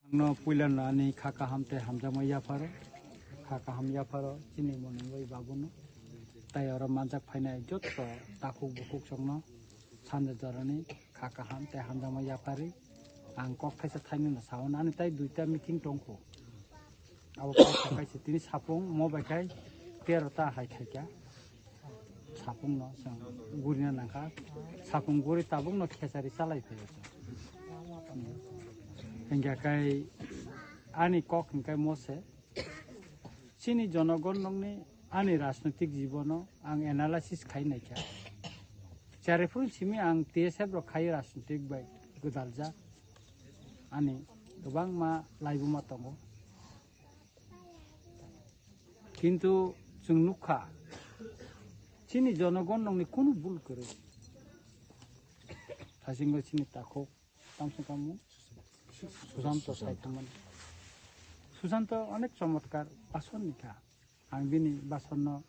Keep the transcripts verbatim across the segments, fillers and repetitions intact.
Ang no puila no ani kha kaham tei hamjakma yapharo, kha kaham yapharo chini monwi bai babu no. Tai oro manjak phainai jotto takhuk bukhuk song no sanja jorani kha kaham tei hamjakma yapharwi ang kok thaisa thainwi no sao, ani tai duita meeting tongkho. Abo kaisa kaisa tini sapung mo bai khai tero ta hai khai kha. Sapung no chwng gurina nangkha. Sapung guri tabuk no khesari chalai phaio chwng. Hingkha kai ani kok hingkai mo se. Chini jonogon nokni ani rajnoitik jibono ang analysis khai naikha. Chariphuru simi ang T S F rok khai rajnoitik bai gwdaljak. Ani kwbangma laibuma tongo. Kintu chwng nukha, chini jonogon nokni kunu bul kwrwi. Thasingo chini takhuk, tamsong kamung, Susanto sai thangmani. Susanto onek chomotkar basonni kha. Ang bini basonno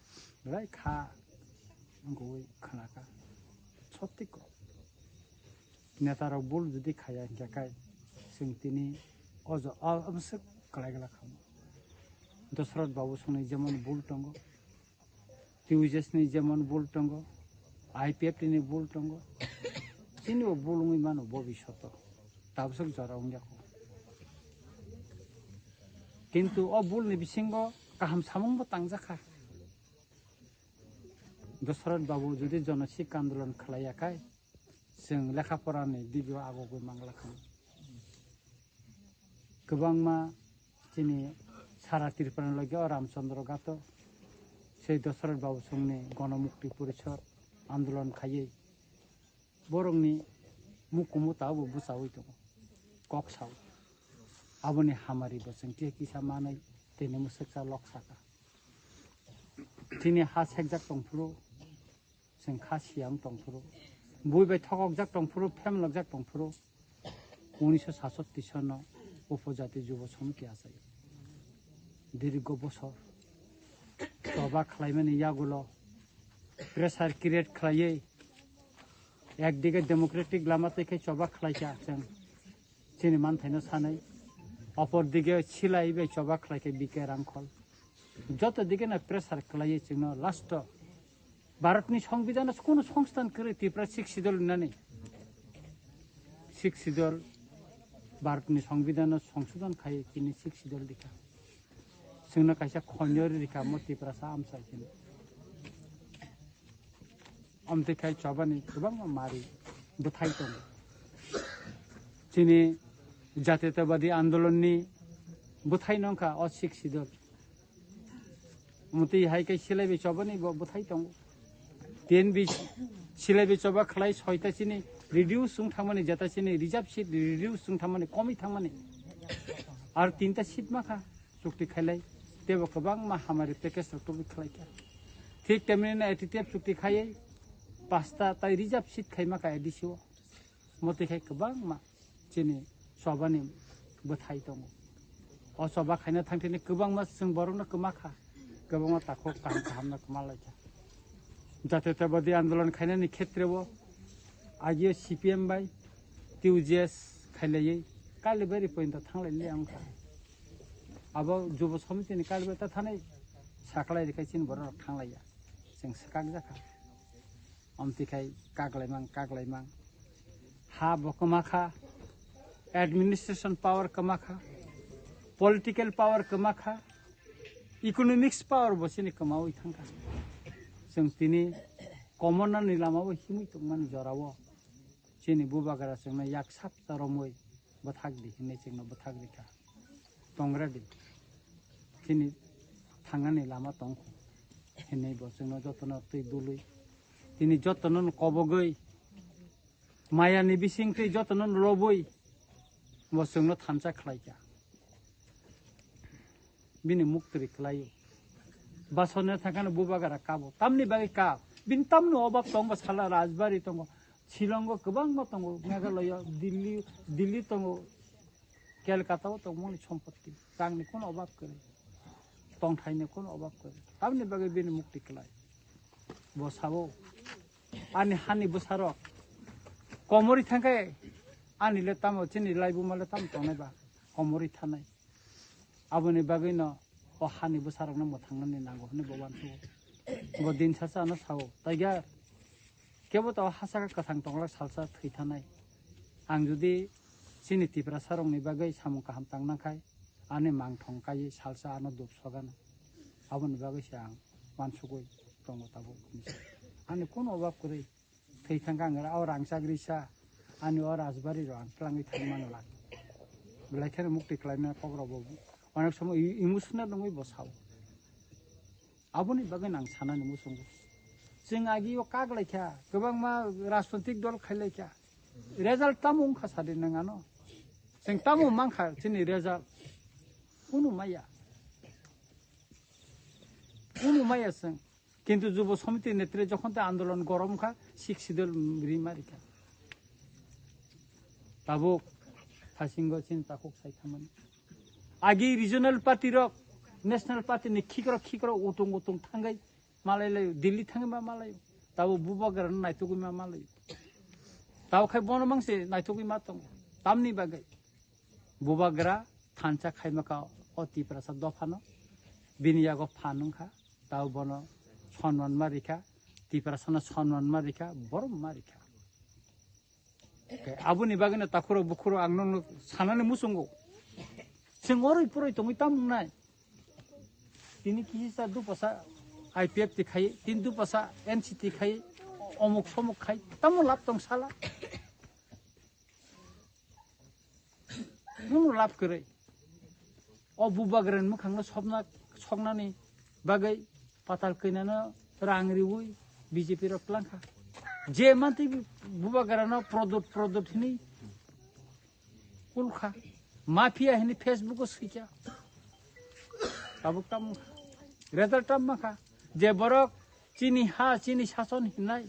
belai kha wngwi khnakha. Sottiko. Netarok bul jodi khaya hingkha kai, chwng tini o jo-, o, abwswk kwlai glak khamu. Dosrot Babu songni jemon bul tongo, T U J S ni jemon bul tongo, I P F T ni bul tongo, chini bo bul wngwi mano bobishoto, tabwswk jora wngya kho. Kintu o bul ni bisingo kaham samung bo tangjak kha. Dosrot Babu jodi jonosik andolon khlaiya kai, chwng lekha porani digio agogwi mangla khamu. Kwbangma chini sara Tripura ni loge o Ramchandra Ghato sei Dosrot Babu songni Gonomukti Porishod andolon khaiwi borokni mukumu tabo bwchawi tongo, kok sao. Aboni hamari bo chwng kisa manwi tini mwswksa lok saka. Chini ha sekjak tongphuru, chwng kha siyang tongphuru, bui bai thokokjak tongphuru, phemlokjak tongphuru, unisho satsotti sono Upojati Jubo Somiti achai. Dirgo bosor choba khlaimani yagulo pressure create khlaiwi ekdige democratic lama tei khe choba khlaikha chwng chini manthaino sanai, opor dige silai bai choba khlaikha B K Rangkhol. Joto dige no pressure khlaiwi chwngno last o Bharatni Songbidanno kunu songstan kwrwi Tripura Sixth Schedule wngnani. Sixth Schedule Bharatni Songbidanno songsodon khai chini Sixth Schedule rikha. Chwngno kaisa khonyo rikha mo Tiprasa amchai chini. Amtwi khai chobani kwbangma mari bwthai tongo. Chini Jatiyatabadi Andolonni bwthai nongkha o Sixth Schedule. Motwi hai khe silaibi chobani bo bwthai tongo. T N B silaibi choba khlai soita chini reduce wng thangmani, jeta chini reserve seat reduce wng thangmani, komwi thangmani. Ar tinta seat makha chukti khailai, tebo kwbangma hamari package rok tubui khlaikha. Thik temni no A T T F chukti khaiwi pasta tai reserve seat khai makha A D C o. Motwi khai kwbangma chini chobani bwthai tongo. O choba khaina thangthini kwbangma chwng borokno kwma kha, kwbangma takhuk kaham kahamno kwma laikha. Jatiyatabadi andolon khainani khetreo agio C P M bai T U J S khailaiwi Kalibari pointo thanglai le wngkha. Abo Jubo Somitini Kalibari ta thanai saklai rikha chini borok thanglaiya. Chwng swkak jakha. Amtwi khai kaklaimang, kaklaimang. Ha bo kwma kha, administration power kwma kha, political power kwma kha, economics power bo chini kwmawi thangkha. Chwng tini commoner ni lama bo himwi tongmani jorao chini bubagra chwngno yak sapta romwi bwthak di hinwi chwngno bwthak rikha. Tong ready. Chini thangnani lama tong hinwi bo chwngno jotono twi dului. Tini jotono kobogwi mayani bising twi jotono lobwi bo chwngno thansa khlaikha. Bini muktri khlaio. Basonne thangkhano bubagra kabo. Tamni bagwi kab. Bini tamno obab tongba sala Rajbari tongo. Shillongo kwbangma tongo. Meghalaya, Delhi, Delhi tongo. Kolkata o tongmani sompoti. Rangni kono obab kwrwi. Tongthaini kono obab kwrwi. Tamni bagwi bini mukti khlai. Bo sabo. Ani hani bwsarok komori thangkhe ani le tamo chini laibuma le tamo tongnai ba. komorwi thanai. Aboni bagwino o hani bwsarokno mwthangnani nango hwnwi bo uansugo. Bo din sacha ano sao, "Tiger, kebo to hachaka kwthang tonglak salsa thwi thanai. Ang jodi chini Tiprasarokni bagwi samung kaham tangnakhai, ani mangthong kaiwi salsa ano dub sogano. Aboni bagwi se ang uansugwi tongo tabuk." Ani kunu obab kwrwi. Thwi thangkha ang o rangchak risa, ani o rajbari rok ang twlangwi thangmani lak. Belai kheno mukti khlaimani kokrok bo onek somo e-, emotional wngwi bo sao. Aboni bagwi ang sanani muchungo. Chwng agi o kak laikha, kwbangma rajnitik dol khai laikha. Result tamo wngkha sadi nwng ano? Chwng tamo mankha chini result? Kunu maya. Kunu maya chwng. Kintu Jubo Samiti netre jokhon te andolon gorom kha, Sixth Schedule ri mari kha. Tabuk thasingo chini takhuk sai thamani. Agi regional party rok, national party ni khikrok khikrok utung utung thangwi malai laio, Delhi thangwi ma malaio. Tabuk bubagra no naitugwi ma malaio. Tabuk khai bono mangse naitugwi ma tongo. Tamni bagwi? Bubagra thansa khaimaka o Tiprasa dophano, bini yago phan wngkha, tao bono sonman ma rikha, Tiprasano sonman ma rikha, borom ma rikha. Khe aboni bagwino takhuro bukhuro ang nono sanani muchungo. Chwng oroi poroi tongwi tamo wngnai? Tini kisa dupasa I P F T khai, tini dupasa N C T khai, omuk somuk khai, tamo lab tong sala. Kunu lab kwrwi. O bubagrani mwkhangno sopna, soknani bagwi patal kwnano rang riwi B J P rok twlangkha. Je mantwi bubagrano prodot, prodot hinwi kulkha. Mafia hinwi Facebook o swikha. Tabuk tamo result tamo kha. Je borok chini ha, chini sason hinai,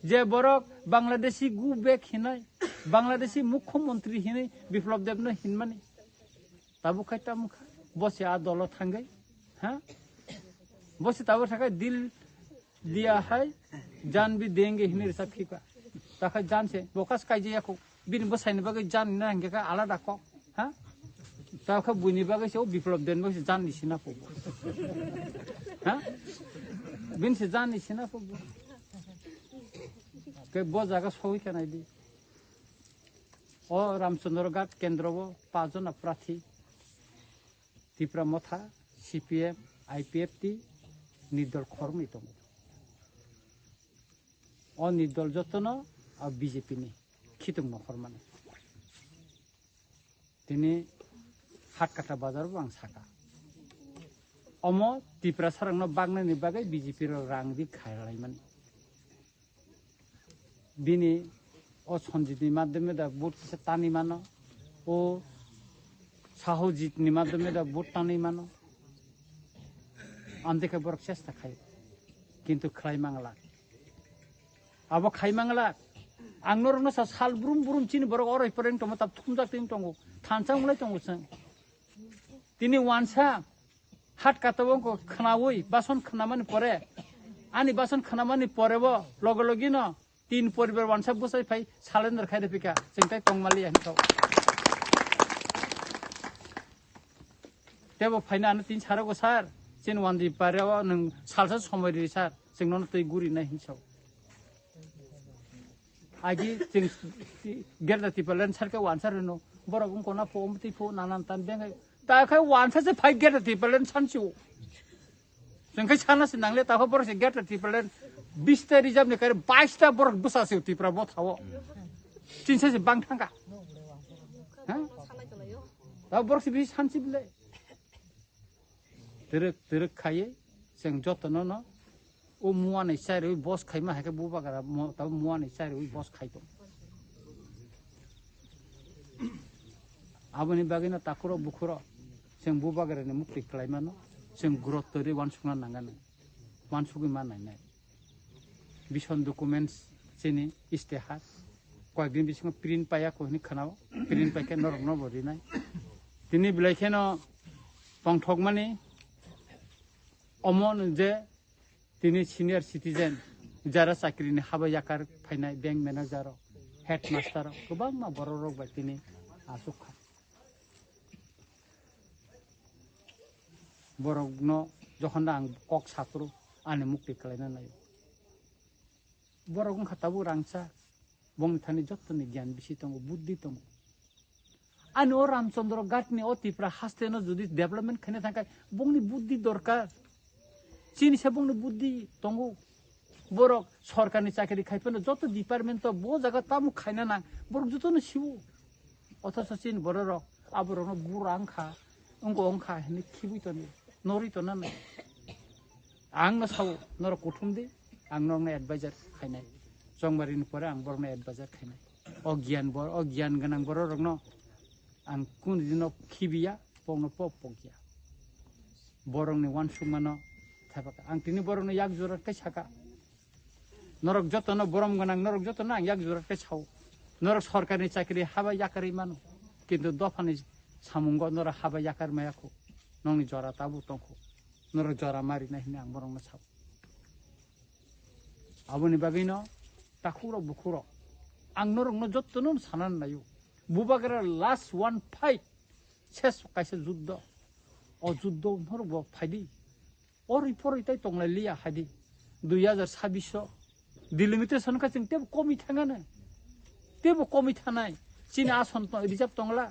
je borok Bangladeshi go back hinai, Bangladeshi mukhyamantri hinai Biplab Deb no hinmani. Tabuk khai tamo kha, bo se a dolo thangwi, ha? Bo se tabuk thakai dil diya hai, jaan bhi denge hinwi rwchap khika. Takhai jaan se, bo kas kai je yakho. Bini bwsaini bagwi jani na hingke kha alada kok, ha? Tao kha buini bagwi se o Biplab Deb bagwi se jani sina phugo. Ha? Bini se jani sina phugo. Ke bo jaga soi kha nai di. O Ramchandra Ghat kendro o pajona prathi. Tipra Motha, C P M, I P F T, nirdol khoroknwi tongo. O nirdol jotono a B J P ni khitung nokhormani. Tini Hatkata bazar bo ang saka. Omo Tiprasarokno baknani bagwi B J P rok rang di khairalaimani. Bini o Sanjit ni madhyome da vote kisa tanwi mano, o Sahojit ni madhyome da vote tanwi mano. Amtwi khe borok chesta khai, kintu khlai mangla. Abo khai mangla. Ang norokno sa sal brum brum chini borok oro poreng tongo, tab thumjak twi tongo, thansa wnglai tongo chwng. Tini wansa Hatkata o wngkha khwnaui, bason khwnamani pore, ani bason khwnamani pore bo loge loge no tin poribar wansa bwsai phai salender khai rwphika, chwng tai kongmali ya hinwi kau. Tebo phaina ano tin saro go sir, chini wandi pare o nwng salsa somoi ri sir, chwng nono twi guri nai hinwi sao. Agi chwng Greater Tipraland sar khe wansa rwno. Borok wngkona pho, omtwi pho, nanan tan beng hai. Ta khai wansa se phai Greater Tipraland sansi o. Chwng khai sana se nangle, ta kho borok se Greater Tipraland bish ta reserve ni kare bais ta borok bwsa se Tripura bo thawo. Chinsa se bang thangka. Ha? Ta borok se bish sansi bile. Twrwk twrwk khaiwi chwng jotono no o muani chairwi bos khaima hai khe bubagra mo-, tabuk muani chairwi bos khai tong. Aboni bagwino takhuro bukhuro chwng bubagrani mukti kwlai mano, chwng growth twi uansukna nangani, uansugwi ma nainai. Vision documents chini istihar. Koyekdin bisingo print paiya ko hinwi khwnao. Print paikhe norokno bo rinai. Tini belai kheno tongthokmani omo je tini senior citizen jara chakrini haba yakar phainai bank manager rok, headmaster rok, kwbangma borok rok bai tini achuk kha. Borokno jokhon da ang kok saphuru ani mukti kwlaina naio. Borok wngkha tabuk rangchak, bongni thani jottoni giyan bisi tongo, buddhi tongo. Ani o Ramchandra Ghatni o Tipra hasteno jodi development khaina thangkha, bongni buddhi dorkar. Chini se bongni buddhi tongo. Borok sorkarni chakri khai phano joto department o bo jaga tamo khaina nang, borok jotono siwo. Othocho chini bororok aborokno bura wngkha, wngko wngkha hinwi khibwi toni, norwi tona nai. Ang no sao, norok kuthum di, ang norokno advisor khainai. Chongbarini pore ang borokno advisor khainai. O giyan bor-, o giyan gwnang bororokno ang kunu dino khibiya, pokno pok pokya. Borokni uansukmano thepaka. Ang tini borokno yak jora tei saka. Norok jotono borom gwnang, norok jotono ang yak jora tei sao. Norok sorkarni chakri haba yakarwi mano. Kintu dophani samungo norok haba yakar maya kho. Nongni jora tabuk tongkho. Norok jora marinai hinwi ang borokno sao. Aboni bagwino takhurok bukhurok ang norokno jotono sanani naio. Bubagra last one fight, ses kaisa juddo. O juddo norok bo phaidi. Ori poroi tai tonglai liya haidi. Dui hajar sabbish o delimitation kha chwng tebo komi thangano. Tebo komi thanai. Chini ason to-, reserve tongla.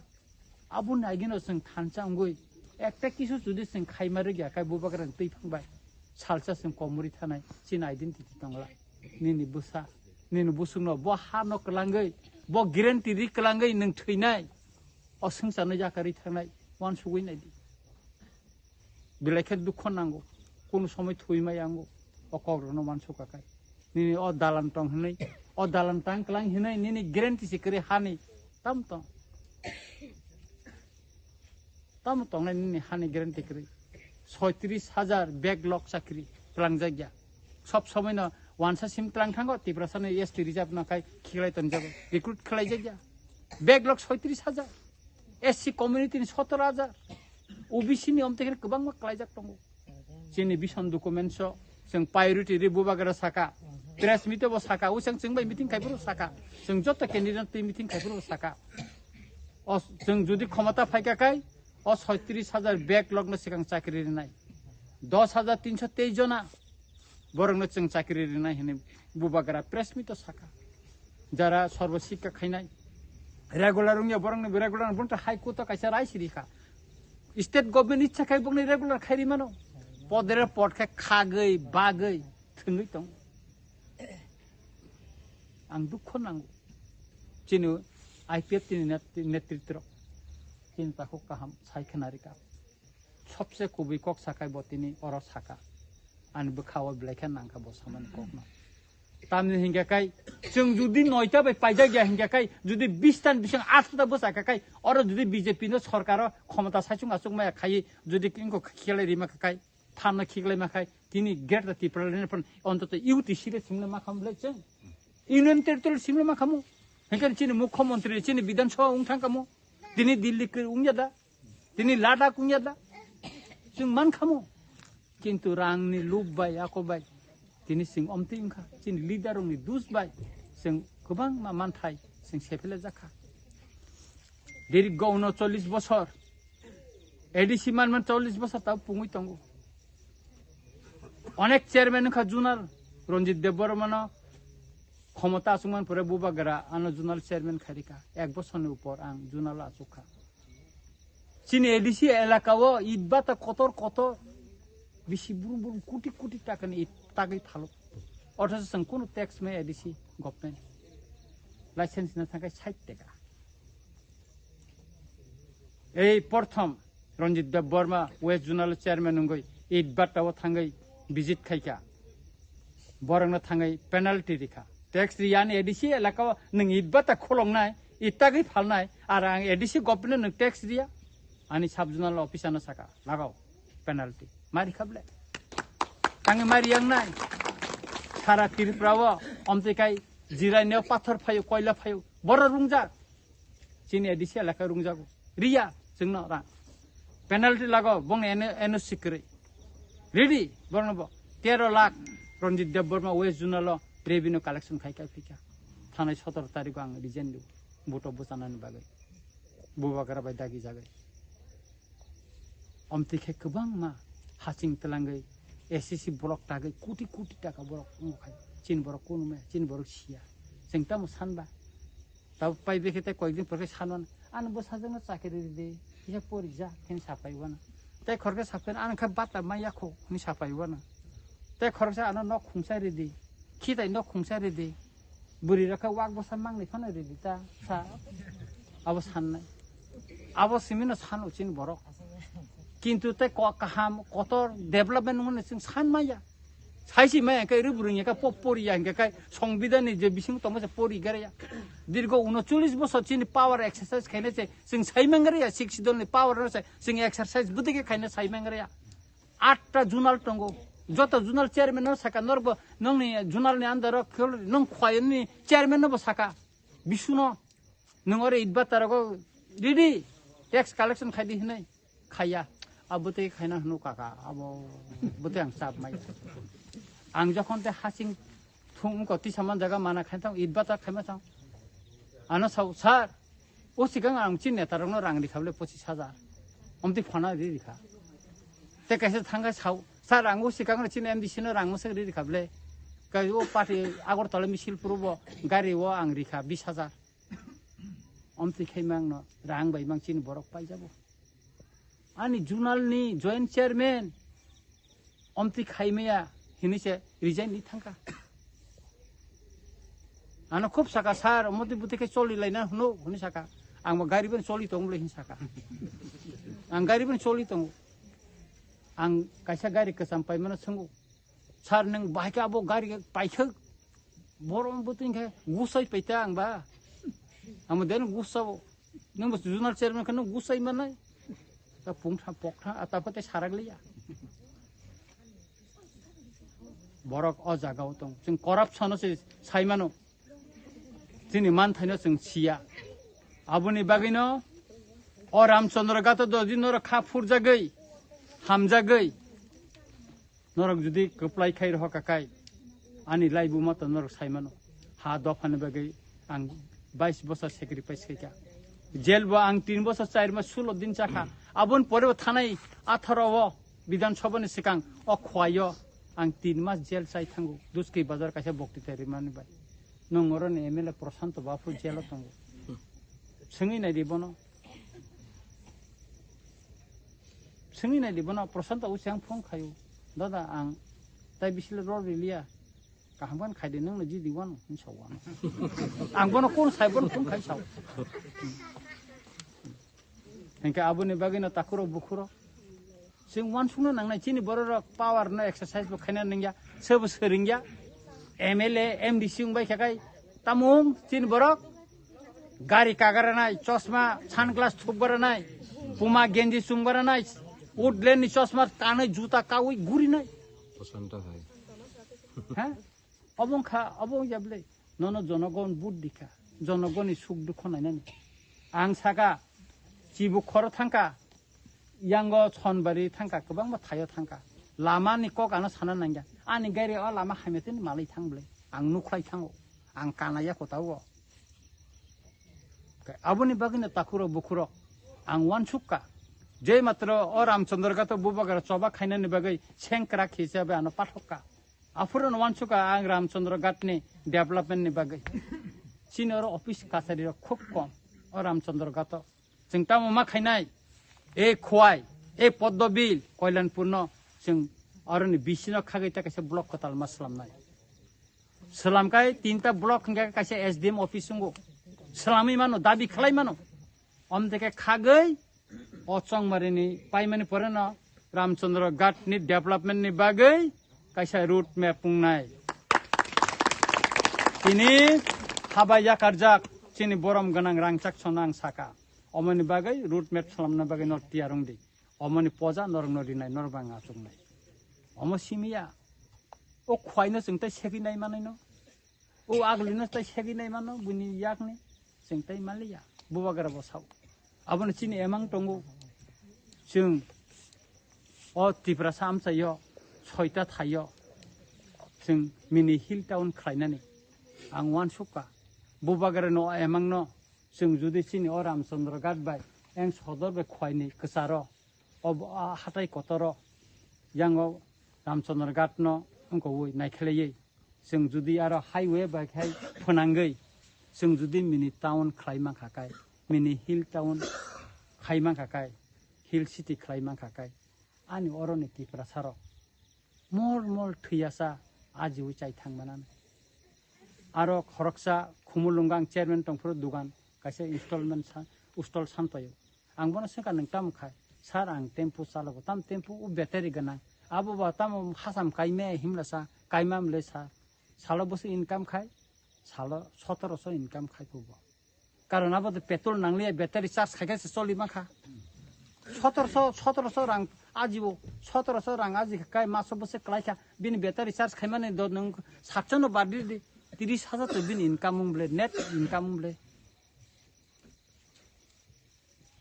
Abo naigino chwng thansa wngwi ekta kisu jodi chwng khaima rwgya khai bubagrani twi phang bai salsa chwng komori thanai chini identity tongla. Nini bwsa, nini busukno bo ha no kwlangwi, bo guarantee ri kwlangwi nwng thwinai. O swngcharno yakarwi thangnai uansugwi naidi. Belai khe dukho nango, kunu somoi thwi maya wngo, o kokrokno uansukha khai. Nini o dalan tong hinwi, o dalan tang klang hinwi nini guarantee se kwrwi hani. Tamo tong. Tamo tongnai nini hani guarantee kwrwi. Soitris hajar backlog chakri twlangjakya. Sob somoino wansa sim twlang thango, Tiprasano S T reserve no khai khiklai tonjago. Recruit khlaijakya. Backlog soitris hajar. S C community ni sotor hajar. O B C ni omte khe kwbangma klaijak tongo. Chini vision documents o chwng priority ri bubagra saka, press meet bo saka, usang chwng bai meeting khai phuru saka, chwng joto candidate twi meeting khai phuru saka. O chwng jodi khomota phaika kai, o soitris hajar backlog no swkang chakri rinai, dos hajar tinso teis jona borokno chwng chakri rinai hinwi bubagra press meet o saka. Jara sorbo sikka khainai, regular wngya borokni regular, bono to High Court o kaisa rai siri kha. State government ichha khai bokni regular khairi mano. Podere pod khe khagwi, bagwi, thwngwi tong. Ang dukho nango. Chini I P F T ni net-, netritro. Chini takhuk kaham sai khna rika. Sobse kubui kok sakai bo tini oro saka. Ani bwkha o belai khe nangkha bo samani kokno. Tamni hinkhe kai, chwng jodi noita bai paijak ya hinkhe kai, jodi bis tan bising asto ta bwsa kha kai, oro jodi B J P no sorkaro khomota saichung achuk maya khai, jodi ingko khiklai rima kha kai, phanno khiklai ma khai, tini Greater Tipraland phan ontoto U T C le simle ma kham le chwng. Union Territory simle ma khamu. Hinkhe chini Mukhyamantri, chini Bidhan Sabha wng thang kamo. Tini Delhi ke wng ya da. Tini Ladakh wng ya da. Chwng man khamu. Kintu rangni lub bai, ako bai, tini chwng omtwi wngkha. Chini leader rokni dus bai chwng kwbangma manthai chwng sephele jakha. Dirgo uno chollish bosor, A D C man man chollish bosor tabo pungwi tongo. Onek chairman wngkha zonal, Ranjit Debbarmano khomota achukman pore bubagra ano zonal chairman khairika. Ek bosorni upor ang zonal achukha. Chini A D C elaka o itbata kotor kotor bisi brum brum koti koti takani it tagwi phalo. Othocho chwng kunu tax maya A D C government. License na thangkhe sait taka. Ei porthom Ranjit Debbarma West Zonal Chairman wngwi itbata o thangwi visit khaikha. Borokno thangwi penalty rikha. Tax riyani A D C elaka o nwng itbata khuloknai, ittagwi phalnai, ar ang A D C government nwng tax riya, ani sub zonal officer no saka, lagao penalty. Mari khablai. Tangwi mari yang nai. Sara Tripura o omtwi kai jirai neo pathor phaio, koila phaio. Boro rungjak. Chini A D C elaka rungjago. Riya, chwngno rang. Penalty lago, bongni N-, N O C kwrwi. Ready, borokno bo. Tero lakh Ranjit Debbarma West Zonal o revenue collection khai khai phika. Thanai sotoro tarikh o ang resign di. Buto bwchanani bagwi. Bubagra bai dagi jagwi. Omtwi khe kwbangma Haching twlangwi S C C block tagwi koti koti taka borok wngo khai. Chini borok kunu maya, chini borok siya. Chwng tamo sanba. Tabo pai bekhe tei koyekdin porkhe sanmano, "Ano bwsajakno chakri ridi, kisa pori ja," hwnwi sapai wano. Tei khoroksa sapai, "Ano khe bata maya kho," hwnwi sapai wano. Tei khoroksa, "Ano nok khungsa ridi, khitai nok khungsa ridi." Bwrwi rok khe wak bwsa mangni phano ridi ta sa. Abo sannai. Abo simino sano chini borok. Kintu tei ko-, kaham kotor development wngmani chwng san maya. Saisi maya khe rwbwrwng ya khe po-, pori ya hingkhe kai songbidan ni je bising tongma se pori gare ya. Dirgo unocholish bosor chini power exercise khaina se chwng sai mangare ya, six dol ni power no se chwng exercise bwtwi khe khaina sai mangare ya. Atta zonal tongo. Joto zonal chairman no saka norbo nongni zonal ni under o khel nong khwai ni chairman no bo saka. Bisuno nong ore idba tarago ridi tax collection khaidi hinai khaya. Abo tei khaina hnu kaka abo bwtwi ang chap mai. Ang jokhon te hasing thung ko tisa man jaga mana khai thang idba ta khaima thang. Ano sao, "Sir, o sikang ang chini neta rokno rang rikha bole pochis hajar." Omtwi phana ri rikha. Te kaisa thangkha sao, "Sir, ang o sikang chini M D C no rang masa ri rikha bole." Kai o party Agartala misil phurubo gari o ang rikha bis hajar. Omtwi khaima angno rang bai mang chini borok paijabo. Ani zonal ni joint chairman omtwi khaimaya hinwi se resign ni thangkha. Ano khub saka, "Sir, omotwi bwtwi khe choli laina hwno," hwnwi saka. Ang bo gari bai choli tongo bwle hin saka. Ang gari bai choli tongo. Ang kaisa gari kwcham paimano swngo. "Sir, nwng bahai khe abo gari paikha?" Borok bwtwi khe gusai paita ang ba. Amo den gusao. Nwng bo zonal chairman khe nwng gusai manai. Ta pungtha pokha a ta pate sarak liya. Borok o jagao tong. Chwng corruption o se sai mano. Chini manthaino chwng siya. Aboni bagwino o Ramchandra Gato dojin norok kha phurjagwi, hamjagwi. Norok jodi kwplai khai rohor kakai, ani laibu mata norok sai mano. Ha dophani bagwi ang bais bosor sacrifice khaikha. Jail bo ang tin bosor char mas sulo din chakha. Aboni pore bo thanai atharo o Bidhan Sabha ni swkang o Khowai o ang tin mas jail chai thango. Duski bazar kaisa bokti tari mani bai. Nwng oro ni M L A Prashanto Baphu jail o tongo. Swngwi nai di bono. Swngwi nai di bono, Prashanto o chang phone khaio. "Dada, ang tai bisile rw riliya. Kaham khan khai di, nwng no jidi wano," hin sa wano. Ang bono kun sai bono phone khai sao. Hingke aboni bagwi no takhuro bukhuro. Chwng wansukna nangnai chini bororok power no exercise bo khaina nangya, sebo swrwngya. M L A, M D C wngbai khakai tamung chini borok gari kagaranai, chosma, sunglass thukbaranai, puma genji chungbaranai, woodland ni chosma kanwi juta kawi gurinai. Prashanto hai. Ha? Obo wngkha, obo wngya bwle. Nono jonogon vote dikha, jonogoni suk dukho nainani. Ang saka, chibuk khoro thangkha, yango Sonbari thangkha, kwbangma thaio thangkha. Lamani kok ano sana nangya. Ani gari o lama hamya tini malai thang bwle. Ang nukhlai thango. Ang kanaya kotao. Aboni bagwino takhurok bukhurok ang wansukka. Je matro o Ramchandra Gato bubagra choba khainani bagwi sengkrak hisabe ano pathokka. Aphuru no wansukha ang Ramchandra Ghat ni development ni bagwi. Chini oro office kasari rok khub kom o Ramchandra Ghat o. Chwng tamo ma khainai, e Khowai, e Poddobil, Koilanpur no chwng oro ni B C no khagwi ta kaisa block kwtal ma swlamnai. Swlamkai tinta block hingkha kaisa S D M office wngo. Swlamwi mano, dabi khlai mano. Omteke khagwi o chongmarini paimani poreno Ramchandra Ghat ni development ni bagwi kaisa road map wngnai. Tini haba yakarjak chini borom gwnang rangchak sono ang saka. Omoni bagwi road map swlamna bagwi norok tiyar wngdi. Omoni poja norokno rinai, norok bang achuknai. Omo simiya. O Khwaino chwng tei segwi nai manaino. O Aglino tei segwi nai mano, buini yakni chwng tei manliya. Bubagra bo sao. Abono chini emang tongo. Chwng o Tiprasa amchaio soita thaio chwng mini hill town khlainani. Ang wansukha. Bubagrano emangno chwng jodi chini o Ramchandra Ghat bai eng sodor bai Khwaini kwcharo o bo-, a hatai kotoro Yango Ramchandra Ghat no wngkha ui naikhlaiwi. Chwng judi aro highway bai khai phwnangwi, chwng judi mini town khlai mankha kai, mini hill town khai mankha kai, hill city khlai mankha kai, ani oroni Tiprasa rok mol mol thwiyasa ajiwi chai thang manani. Aro khoroksa Khumulwngo ang chairman tongphuru dugan kaisa installment sa-, stall santoyo. Ang bono swngkha, "Nwng tamo khai?" "Sir, ang tempo chalogo." "Tam tempo?" "O battery gwnang." "Abo ba tamo hasam kaime himlasa?" "Kaimam le sir." Salo boso income khai? Salo sotoroso income khai phubo. Karon abo to petrol nangliya, battery charge khai khe se choli mankha. Sotoroso, sotoroso rang ajibo, sotoroso rang aji kha, kai maso bwswk kwlai kha, bini battery charge khaimani do nwng satso no bad di, tris hajar to bini income wng ble, net income wng ble.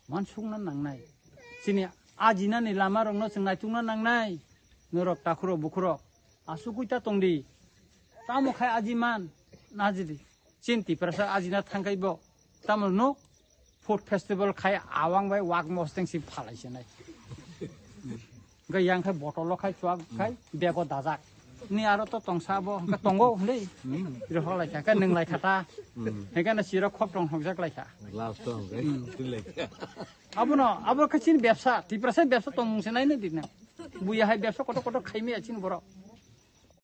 Mansukna nangnai. Chini ajinani lama rokno chwng naitukna nangnai. Norok takhurok bukhurok asukwi ta tongdi. Tamo khai aji man, najidi. Chin Tiprasa ajina thangkhai bo. Tamo nuk food festival khai awang bai wak mosteng si phalai se nai. Hwnkhe yang khai botolo khai chuak khai bego dajak. Ni aro to tongsa bo hwnkhe tongo hwnwi. Rihok lai kha, khe nwng lai kha ta. Hwnkhe no siro khok tong hokjak lai kha. Last to hwnkhe. Abono, abo khe chini bebsa, Tiprasa bebsa tongmung se naino dina. Buya hai bebsa kotor kotor khaimaya chini borok.